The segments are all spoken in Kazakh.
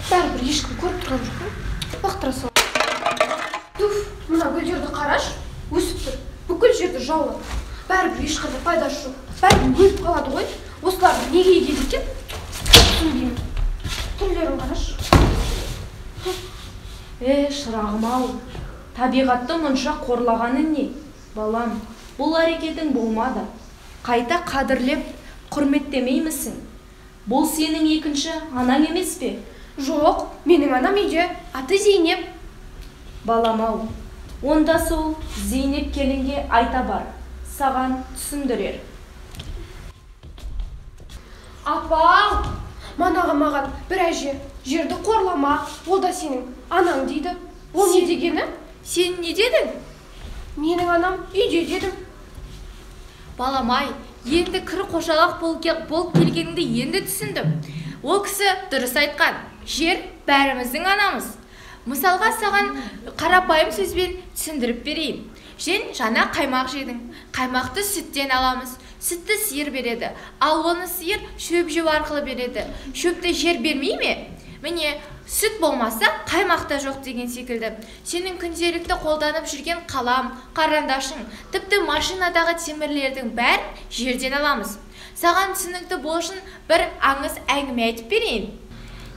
Бәрібір ешкім көріп тұрған жоқ қой. Лақтыра сал. Туф, мына гүлдерді қарашы, өсіп тұр. Бүкіл жерді жаулап. Бәрібір ешқандай пайдасы жоқ. Бәрібір өліп қалады ғой. Осыларды неге егеді екен? Түсінбеймін. Түрлерін қарашы. Шырағым-ау, табиғатты мұнша қорлағаны не? Балам, бұл әрекетің болмады. Қайта қадірлеп, құрметтемеймісің? Бұл сенің екінші анаң емес пе? Жоқ, менің анам үйде, аты Зейнеп. Балам-ау, онда сол Зейнеп келінге айта бар, саған түсіндірер. Апау, манағы маған бір әже, жерді қорлама, ол да сенің анаң дейді. Ол не дегені? Сен не дедің? Менің анам үйде дедім. Балам-ай, енді кір қошалақ болып келгеніңді енді түсіндім. Ол кісі дұрыс айтқан. Жер бәріміздің анамыз. Мысалға саған қарапайым сөзбен түсіндіріп берейін. Сен жаңа қаймақ жедің. Қаймақты сүттен аламыз. Сүтті сиыр береді. Ал оны сиыр шөп жеу арқылы береді. Шөпті жер бермей ме? Міне, сүт болмаса қаймақ та жоқ деген секілді. Сенің күнделікті қолданып жүрген қалам, қарандашың, тіпті машинадағы темірлердің бәрін жерден аламыз. Саған түсінікті болсын бір аңыз әңгіме айтып берейін.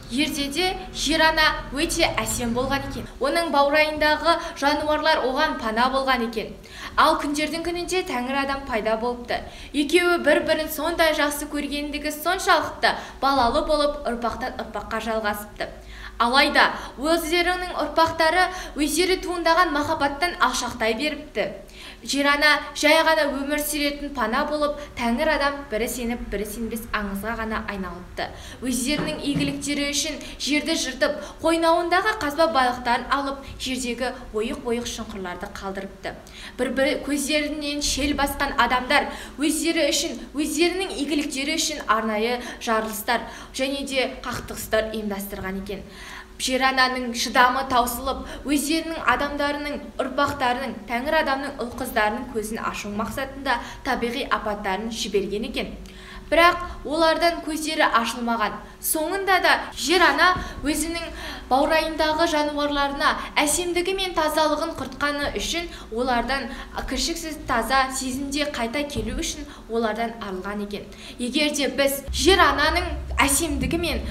Ертеде жер ана өте әсем болған екен. Оның баурайындағы жануарлар оған пана болған екен. Ал күндердің күнінде тәңір адам пайда болыпты. Екеуі бір-бірін сондай жақсы көргендігі соншалықты балалы болып ұрпақтан ұрпаққа жалғасыпты. Алайда өздерінің ұрпақтары өздері туындаған махаббаттан алшақтай беріпті. Жер ана жай ғана өмір сүретін пана болып, тәңір адам бірі сеніп, бірі сенбес аңызға ғана айналыпты. Өздерінің игіліктері үшін жерді жыртып, қойнауындағы қазба байлықтарын алып, жердегі ойық-ойық шұңқырларды қалдырыпты. Бір-бірі көздерінен шел басқан адамдар өздері үшін, өздерінің игіліктері үшін арнайы жарылыстар және де қақтығыстар ұйымдастырған екен. Жер ананың шыдамы таусылып, өздерінің адамдарының, ұрпақтарының, тәңір адамның ұл-қыздарының көзін ашу мақсатында табиғи апаттарын жіберген екен. Бірақ олардан көздері ашылмаған. Соңында да жер ана өзінің баурайындағы жануарларына әсемдігі мен тазалығын құртқаны үшін олардан кіршіксіз таза сезімде қайта келу үшін олардан арылған екен. Егер де біз жер ананың әсемдігі мен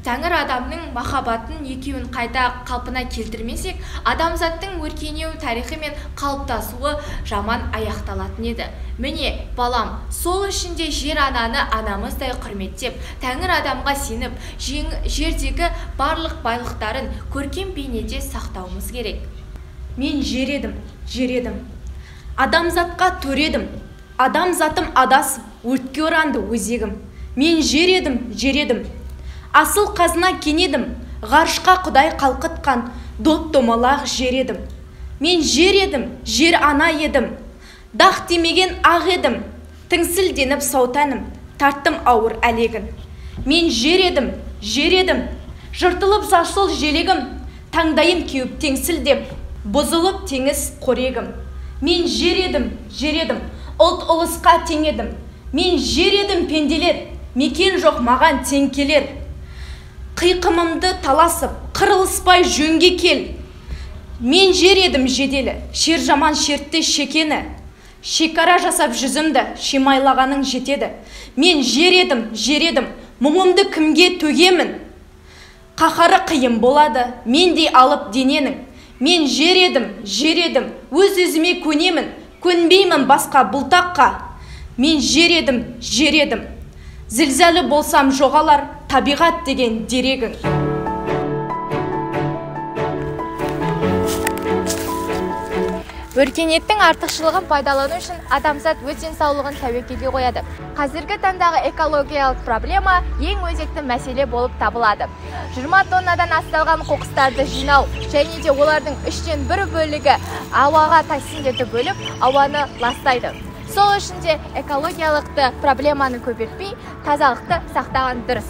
тәңір адамның махаббатын екеуін қайта қалпына келтірмесек, адамзаттың өркенеу тарихы мен қалыптасуы жаман аяқталатын еді. Міне, балам, сол үшін де жер ананы анамыздай құрметтеп, тәңір адамға сеніп, жердегі барлық байлықтарын көркем бейнеде сақтауымыз керек. Мен жер едім, жер едім. Адамзатқа төр едім. Адамзатым адасып, өртке оранды өзегім. Мен жер едім, жер едім. Асыл қазына кенедім, ғарышқа құдай қалқытқан доп-домалақ жер едім. Мен жер едім, жер ана едім. Дақ демеген ақ едім, тіңсілденіп сау тәнім, тарттым ауыр әлегін. Мен жер едім, жер едім, жыртылып жасыл желегім, таңдайым кеуіп теңсілдеп, бұзылып теңіз қорегім. Мен жер едім, жер едім, ұлт ұлысқа тең едім. Мен жер едім пенделер, мекен жоқ маған тең келер. Қиқымымды таласып, қырылыспай жөнге кел. Мен жер едім жеделі, шер жаман шертті шекені. Шекара жасап жүзімді, шимайлағаның жетеді. Мен жер едім, жер едім, мұңымды кімге төгемін? Қаһары қиын болады, мендей алып дененің. Мен жер едім, жер едім, өз-өзіме көнемін, көнбеймін басқа бұлтаққа. Мен жер едім, жер едім. Зілзалы болсам жоғалар, табиғат деген дерегің. Өркениеттің артықшылығын пайдалану үшін адамзат өз денсаулығын тәуекелге қояды. Қазіргі таңдағы экологиялық проблема ең өзекті мәселе болып табылады. 20 тоннадан асталған қоқыстарды жинау және де олардың 1/3 бөлігі ауаға токсиндерді бөліп, ауаны ластайды. Сол үшін де экологиялықты проблеманы көбейтпей, тазалықты сақтаған дұрыс.